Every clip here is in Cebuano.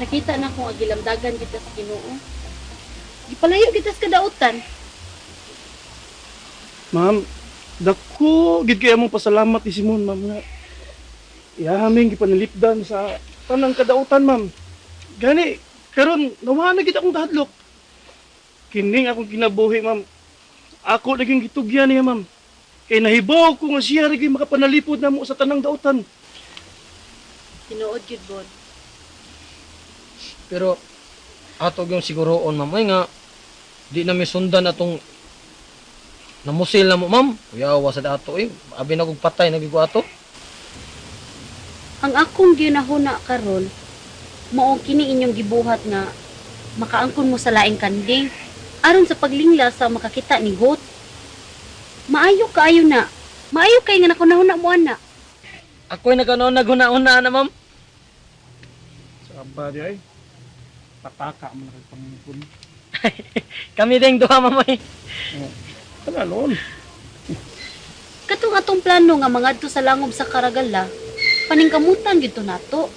Nakita na kong agilamdagan kita sa Ginoo. Gipalayo kita sa kadautan. Ma'am, dako gid kay among pasalamat ni Simon, ma'am, nga iyahaming gipanalipdan sa tanang kadautan, ma'am. Gani karon nawa na gid akong kahadlok. Kining akong kinabuhi, ma'am. Ako naging gitugyan niya, ma'am. Kay nahibaw ko nga siya ra gyud makapanalipod namo sa tanang dautan. Tinuod gyud, Bon. Pero ato yung siguroon, ma'am, ay nga di na mi sundan atong namusil na mo, ma'am. Kuyawa sa ato eh. Abi na kog patay nagigo ato. Ang akong ginahuna karon mao kini inyong gibuhat nga makaangkon mo sa laing kanding aron sa paglingla sa makakita ni Got. Maayo kaayo na. Maayo kay nga nakunahuna mo ana. Ako'y nagano naghuna-una na, ma'am. Sa di ay. Pataka man kay pangipon. Kami ding duha, ma'am ay. Kana noon. Katong atong plano nga mangadto sa langob sa Karagala, paningkamutan gyud to nato.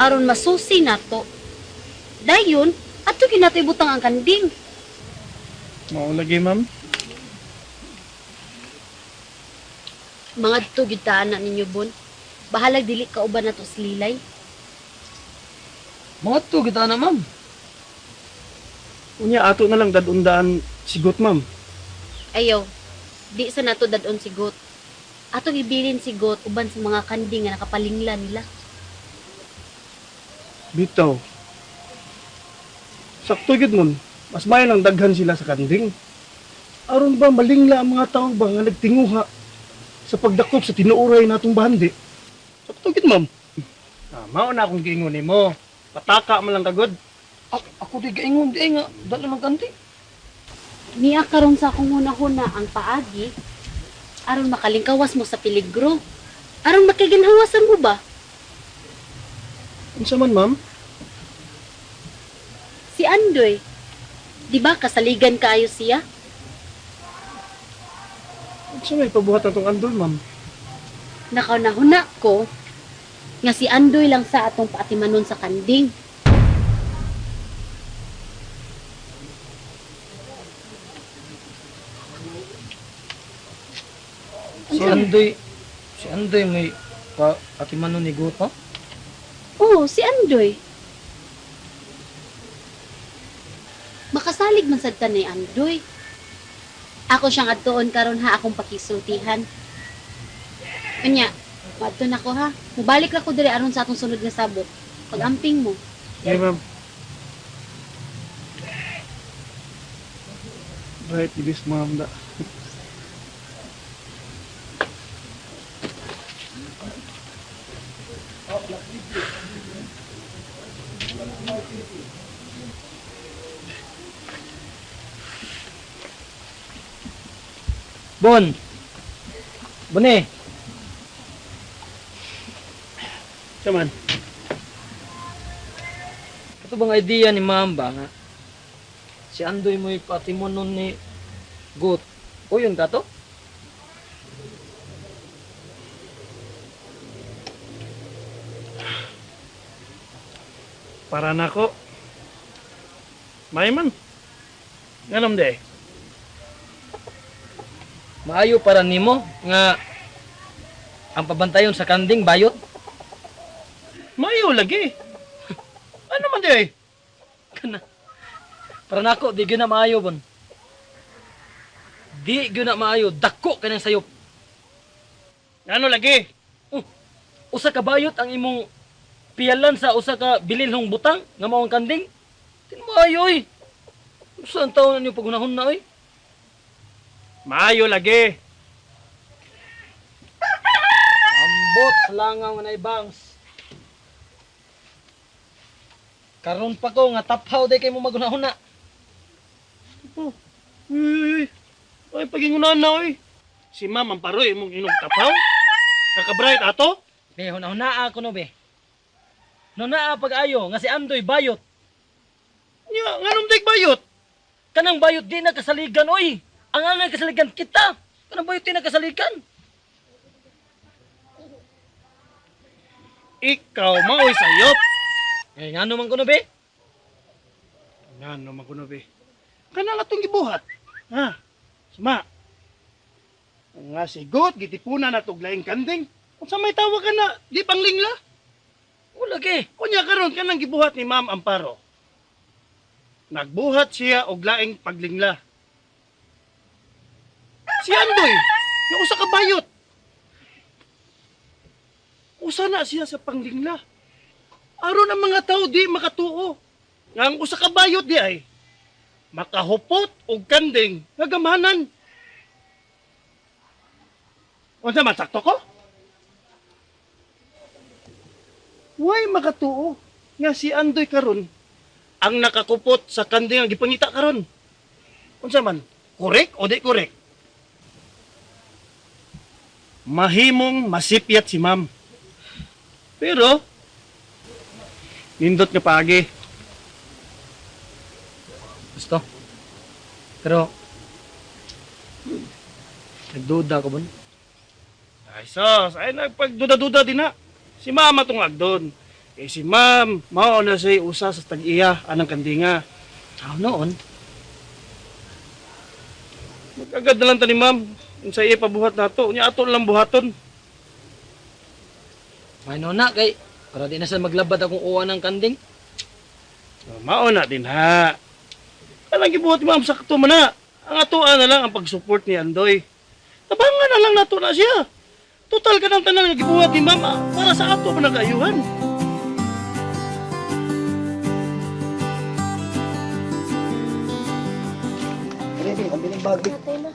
Aron masusi nato. Dayon, ato gyud nato ibutang ang kanding. Mao lagi, ma'am. Mangadto gyud ta ana ninyo, Bon. Bahalag dili ka uban nato sa lilay. Mga to kita na, ma'am. Unya ato na lang dadundaan sigot, ma'am. Ayaw, di sa nato dadon si Got. Atong ibilin si Got uban sa mga kanding nga nakapalingla nila. Bitaw. Sakto gyud mon. Mas may lang daghan sila sa kanding. Aron ba malingla ang mga tao ba nga nagtinguha sa pagdakop sa tinuoray natong bahandi? Sakto gyud, ma'am. Ah, mao na akong giingon nimo. Pataka man lang kagod. Ako di gaingon di ay nga dala man kanti. Niya karon sa akong hunahuna ang paagi aron makalingkawas mo sa peligro. Aron makiginhawasan mo ba? Unsa man, ma'am? Si Andoy. Di ba kasaligan kaayo siya? Unsa may pabuhat natong andol, ma'am? Nakaunahuna ko nga si Andoy lang sa atong paatimanon sa kanding. Si Andoy may pa atimanon ni Gut, ma'am. Oo, si Andoy. Makasalig man sad ta ni Andoy. Ako siyang adtuon karon ha akong pakisultihan. Unya, adto na ko ha. Mubalik ra ko diri aron sa atong sunod nga sabot. Pag-amping mo. Okay, ma'am. Right, ibis ma'am da. Bon. Bone, Siya man. ito bang idea ni ma'am ba nga? Si Andoy mo'y patimonon ni Gut. O yun ka to? Para nako. May man. Nganom de. Maayo para nimo nga ang pabantayon sa kanding bayot. Mayo lagi. Ano man de? Kana. Para nako di gyud na maayo, bon. Di gyud na maayo, dako kanang sayop. Ano lagi? Oh, usa ka bayot ang imong piyalan sa usa ka bililhong butang nga mao ang kanding. Di na maayo oy. Usa ang taon ninyo pagunahon na oy. Maayo lagi. Ambot sa langaw nga naibangs. Karon pa ko nga taphaw day kay mo magunahon na. Oh. Uy, uy, uy. Ay, pagingunahan na, uy. Si ma'am ang paroy mong inog tapaw. Nakabright ato? Be, hunahunaa ko no be. No naa pag-ayo nga si Andoy bayot. Nya, nganong dig bayot? Kanang bayot di na kasaligan oy. Ang angay kasaligan kita. Kanang bayot di na kasaligan. Ikaw maoy sayop. Eh, ngano man kuno be? Ngano man kuno be? Kanang atong gibuhat. Ha? Suma. Nga sigot gitipunan na og laing kanding. Unsa may tawag ka na di panglingla? Wala ke. Unya karon kanang gibuhat ni Ma'am Amparo. Nagbuhat siya og laing paglingla. Si Andoy, yung usa ka bayot. Usa na siya sa panglingla. Aron ang mga tao di makatuo. Nga ang usa ka bayot di ay makahupot og kanding nga gamhanan. Unsa man sakto ko? Way makatuo nga si Andoy karon ang nakakupot sa kanding ang gipangita karon. Unsa man? Correct o di correct? Mahimong masipyat si ma'am. Pero nindot nga paagi. Gusto. Pero nagduda ko bon. Ay sos, ay nagpagduda-duda din na. Si mama tong agdon. Eh si ma'am, mao na siya usa sa tag-iya anang kandinga. Aw noon. Magagad na lang ta ni ma'am. Unsa iya pabuhat nato, unya ato lang buhaton. May na kay para di na sa maglabad akong uwan ng kanding. Mao na din ha. Kanang gibuhat ni ma'am sakto man na. Ang atoa na lang ang pag-support ni Andoy. Tabangan na lang nato na siya. Total kanang tanan nga gibuhat ni ma'am ah, para sa ato man ang kaayuhan. Ready, ang biling bag. Natay na.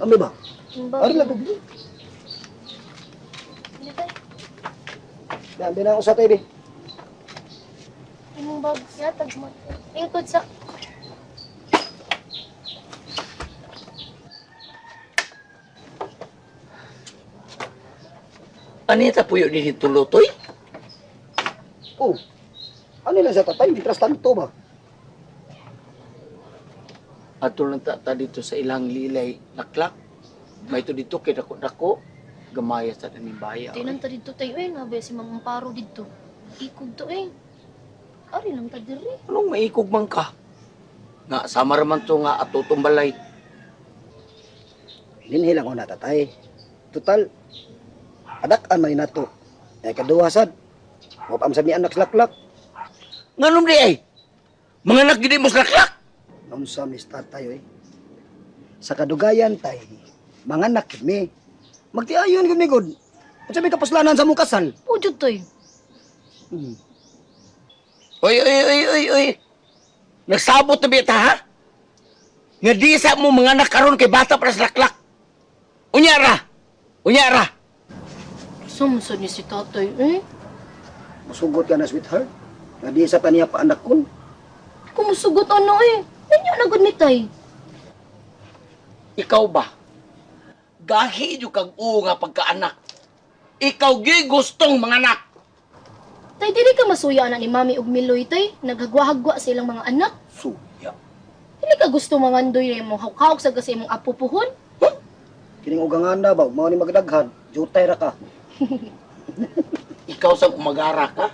Ambi ba? Ang bag. Ari lang ko. Hindi tayo. Ambi na ako sa tayo, di. Imong bag. Yatag mo. Lingkod sa... Anita puyo ni tulutoy? Oh. Ano lang sa tatay, mientras tanto ba? Ato lang ta dito sa ilang lilay naklak. May ito dito kay dako-dako. Gamaya sa taning baya. Tinan ta dito tayo eh. Nga ba si Mang Amparo dito. Ikog to eh. Ari lang ta diri. Anong maikog man ka? Nga, sama raman to nga ato tumbalay. Linhi lang ko na tatay. Total, adak-an man nato. Ay kaduha sad. Mapam sa mi anak slaklak. Nganom di ay? Mga anak gini mo slaklak! Naunsa mi sa tatay oy. Sa kadugayan tay, mga anak gyud mi. Magtiayon gyud mi gud. Unsa may kapuslanan sa mong kasal? Pujud tayo. Oy, oy, oy, oy, oy. Nagsabot na bita ha? Nga di sa mo mga anak karon kay bata para slaklak. Unya ra! Unya ra! Sumsod ni si tatay eh. Musugot ka na sweetheart. Nga di sa taniya pa anak kon. Kumusugot ano eh. Nanyo na gud ni tay. Ikaw ba? Gahi ju kag uo nga pagkaanak. Ikaw gyud gustong mga anak. Tay, dili ka masuya na ni Mami ug Miloy tay. Naghagwa-hagwa sa ilang mga anak. Suya. Dili ka gusto mangandoy na imong hawk-hawk sa kasi imong apo puhon. Kining ugangana ba, mao ni magdaghan. Jutay ra ka. Ikaw sa umagara ka?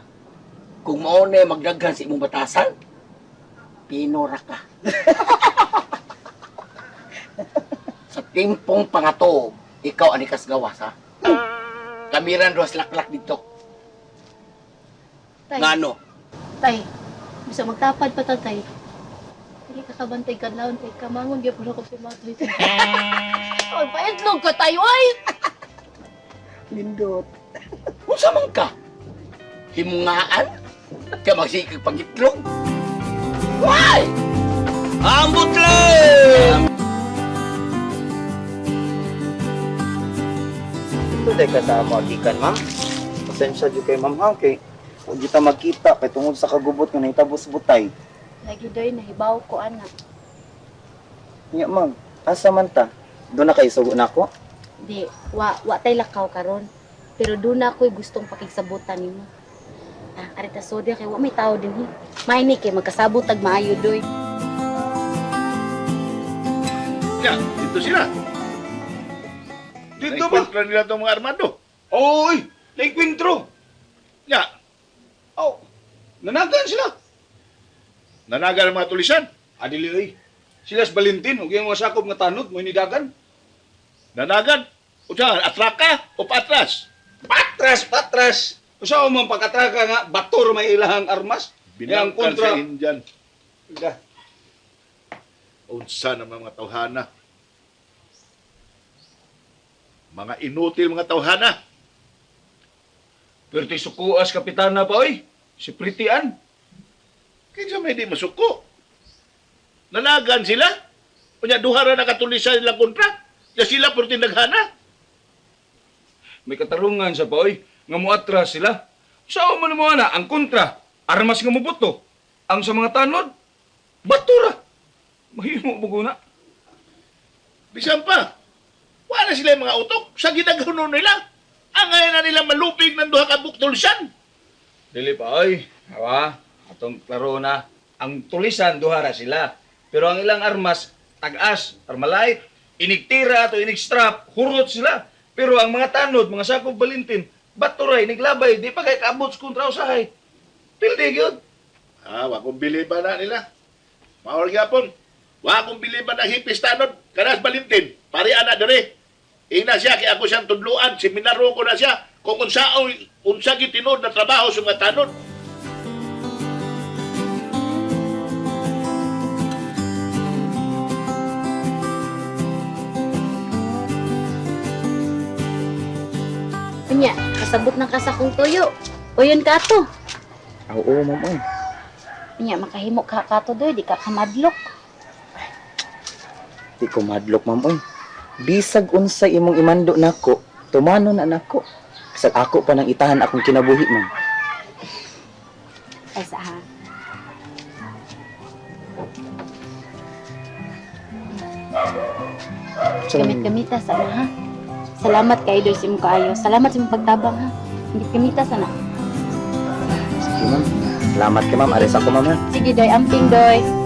Kung mao na magdaghan sa imong batasan, pinora ka. Sa timpong pangato, ikaw ani kas gawas ha. Kamiran dos laklak dito. Tay, Ngano? tay. Bisa magtapad pa ta tay. Dili ka kabantay kadlawon tay. Kamangon gyud ako si Matoy. Oy, paidlog ka tayo ay. Lindot. Unsa man ka? Himungaan? Kaya magsikig pangitlog? Why? Ambot lang! Ito ka sa ako agikan, ma'am. Pasensya jud kay ma'am ha, kay huwag kita magkita kay tungod sa kagubot nga nahitabo sa butay. Lagi doy nahibaw ko ana. Nya ma'am, asa man ta? Doon na kayo sugo na ako. Di wa tay lakaw karon. Pero doon na ako'y gustong pakigsabutan nimo. Ah, arita soda kay wa may tao dinhi. May ni kay magkasabot tag maayo doy. Ya, dito sila. Dito ba? Naikwentro nila itong mga armado. Oy, naikwentro. Ya, Oh, Nanagan sila. Nanagan ang mga tulisan. Adili oy. Sila sa Valentin ug iyang mga sakop nga tanod mo inidagan. Nanagan. Unsa atraka o paatras? Patras, patras. Usa man pagkatraka nga bator may ilahang armas. Iyang Binangkan kontra. sa Indian. Da. Unsa naman mga tawhana. Mga inutil mga tawhana. Perti sukuas kapitana pa oy. Si Pretty Ann. Kinsa may di masuko. Nanagan sila. Unya duha ra nakatulisan ilang kontra. Ya sila perti naghana. May katarungan sa pa oy nga muatras sila. Sao man mo ana ang kontra armas nga mubuto. Ang sa mga tanod batura. Mahimo mo guna. Bisan pa. Wala sila yung mga utok sa ginagano nila. Angay na nila malupig ng duha ka buktulsan. Dili pa oy. Awa, atong klaro na ang tulisan duha ra sila. Pero ang ilang armas tag-as, armalite, inigtira ato inigstrap, hurot sila. Pero ang mga tanod, mga sakop Valentin, baturay, niglabay, di pa kay kaabot sa kontra usahay. Pildi gyud. Ah, wa kong biliban na nila. Maor gyapon. Wa kong biliban na hipis tanod kanas Valentin. Pari ana dere. Ina siya kay ako siyang tudluan, seminaryo ko na siya kung unsaoy unsa gitinuod na trabaho sa mga tanod. Unya, kasabot na ka sa kong tuyo. Uyon ka ato. Oo, ma'am oy. Unya, makahimo ka kato doy, di ka kamadlok. Di ko madlok, ma'am oy. Bisag unsa imong imando nako, tumano na nako. Bisag ako pa nang itahan akong kinabuhi, ma'am. Ay sa ha. Gamit-gamita sana ha. Salamat kay Doy sa imong kaayo. Salamat sa imong pagtabang ha. Gamit-gamita sana. Sige, ma'am. Salamat kay ma'am. Ares ako, ma'am. Ha? Sige Doy, amping Doy.